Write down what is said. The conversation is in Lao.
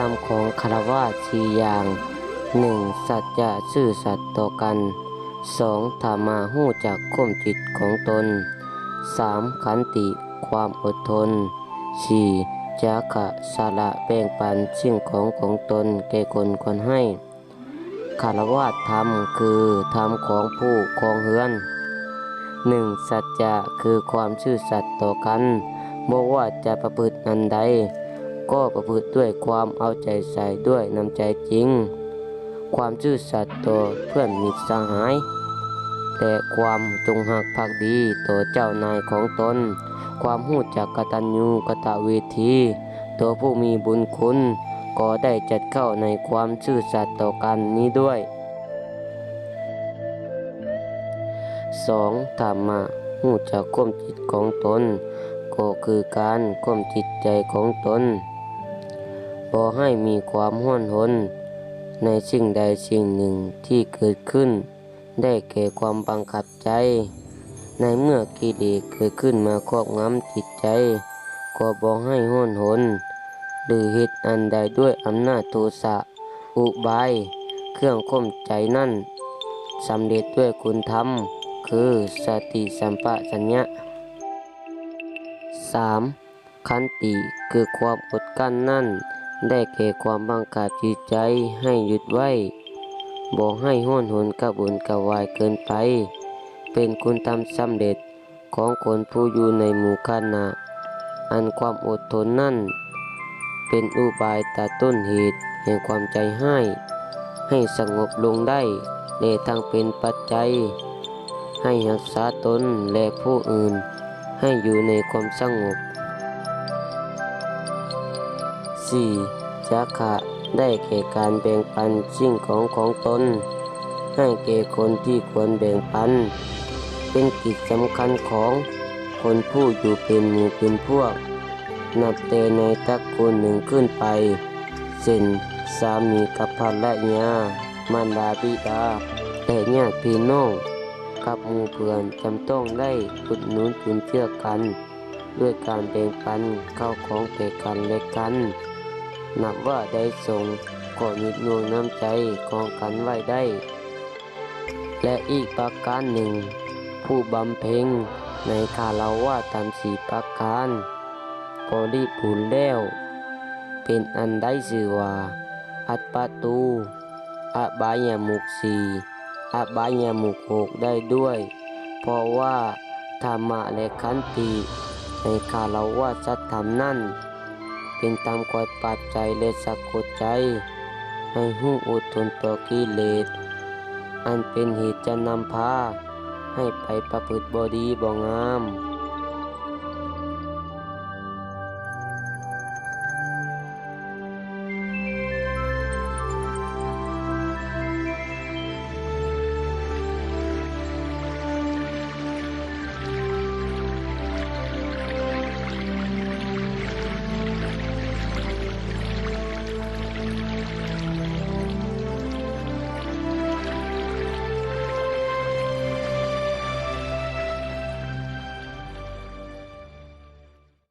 ນຳຂອງຄາລະວາດສີ່ຢ່າງ. ໜຶ່ງ ສັດຈະ ຊື່ສັດຕໍ່ກັນ. ສອງ ທຳມະ ຮູ້ຈັກຂົ່ມຈິດຂອງຕົນ. ສາມ ຂັນຕິ ຄວາມອົດທົນ. ສີ່ ຈາຄະ ສະຫຼະແບ່ງປັນສິ່ງຂອງຂອງຕົນແກ່ຄົນຄວນໃຫ້. ຄາລະວາດທຳ ຄື ທຳຂອງຜູ້ຄອງເຮືອນ. ໜຶ່ງ ສັດຈະ ຄືຄວາມຊື່ສັດຕໍ່ກັນ. ບໍ່ວ່າຈະປະພຶດອັນໃດ ກໍປະພຶດດ້ວຍຄວາມເອົາໃຈໃສ່ ດ້ວຍນ້ຳໃຈຈິງ, ຄວາມຊື່ສັດຕໍ່ເພື່ອນມິດສະຫາຍ ແລະ ຄວາມຈົງຮັກພັກດີຕໍ່ເຈົ້ານາຍຂອງຕົນ, ຄວາມຮູ້ຈັກກະຕັນຍູກະຕະເວທີຕໍ່ຜູ້ມີບຸນຄຸນ ກໍໄດ້ຈັດເຂົ້າໃນຄວາມຊື່ສັດຕໍ່ກັນນີ້ດ້ວຍ. ສອງ ທຳມະ ຮູ້ຈັກຂົ່ມຈິດຂອງຕົນ ກໍຄືການຂົ່ມຈິດໃຈຂອງຕົນ ບໍ່ໃຫ້ມີຄວາມຮ້ອນຮົນໃນສິ່ງໃດສິ່ງໜຶ່ງທີ່ເກີດຂຶ້ນ ໄດ້ແກ່ຄວາມບັງຄັບໃຈ. ໃນເມື່ອກິເລດເກີດຂຶ້ນມາຄອບງຳຈິດໃຈ ກໍບໍ່ໃຫ້ຮ້ອນຮົນ ຫຼື ເຮັດອັນໃດດ້ວຍອຳນາດໂທສະ. ອຸບາຍເຄື່ອງຂົ່ມໃຈນັ້ນ ສຳເລັດດ້ວຍຄຸນທຳ ຄື ສະຕິສຳປະຊັນຍະ. ສາມ ຂັນຕິ ຄືຄວາມອົດກັ້ນນັ້ນ ໄດ້ແກ່ຄວາມບັງຄັບຈິດໃຈໃຫ້ຢຸດໄວ້ ບໍ່ໃຫ້ຮ້ອນຮົນກະວົນກະວາຍເກີນໄປ, ເປັນຄຸນທຳສຳເລັດຂອງຄົນຜູ້ຢູ່ໃນໝູ່ຄະນະ, ອັນຄວາມອົດທົນນັ້ນ ເປັນອຸບາຍຕັດຕົ້ນເຫດແຫ່ງຄວາມໃຈຮ້າຍ ໃຫ້ສະຫງົບລົງໄດ້ ແລະ ທັງເປັນປັດໄຈໃຫ້ຮັກສາຕົນ ແລະ ຜູ້ອື່ນ ໃຫ້ຢູ່ໃນຄວາມສະຫງົບ. ສີ່ ຈາຄະ ໄດ້ແກ່ການແບ່ງປັນສິ່ງຂອງຂອງຕົນໃຫ້ແກ່ຄົນທີ່ຄວນແບ່ງປັນ, ເປັນກິດສຳຄັນຂອງຄົນຜູ້ຢູ່ເປັນໝູ່ເປັນພວກ ນັບແຕ່ໃນຕະກູນໜຶ່ງຂຶ້ນໄປ ເຊັ່ນ ສາມີກັບພັນລະຍາ, ມານດາບິດາ ແລະ ຍາດພີ່ນ້ອງ ກັບໝູ່ເພື່ອນ ຈຳຕ້ອງໄດ້ອຸດໜູນຈຸນເຈືອກັນ ດ້ວຍການແບ່ງປັນເຂົ້າຂອງແກ່ກັນແລະກັນ, ນັບວ່າໄດ້ຊົງຂໍ້ຍຶດໜ່ວງນ້ຳໃຈຂອງກັນໄວ້ໄດ້. ແລະ ອີກປະການໜຶ່ງ, ຜູ້ບຳເພັງໃນຄາລະວະທຳສີ່ປະການບໍລິບູນແລ້ວ, ເປັນອັນໄດ້ຊື່ວ່າ ອັດປະຕູ ອະບາຍະມຸກສີ່ ອະບາຍະມຸກຫົກໄດ້ດ້ວຍ, ເພາະວ່າທຳມະ ແລະ ຂັນຕິ ໃນຄາລະວະສັດທຳນັ້ນ ເປັນທຳຄອຍປັບໃຈ ແລະ ສະກົດໃຈໃຫ້ຮູ້ອົດທົນຕໍ່ກິເລດ ອັນເປັນເຫດຈະນຳພາໃຫ້ໄປປະພຶດບໍ່ດີບໍ່ງາມ.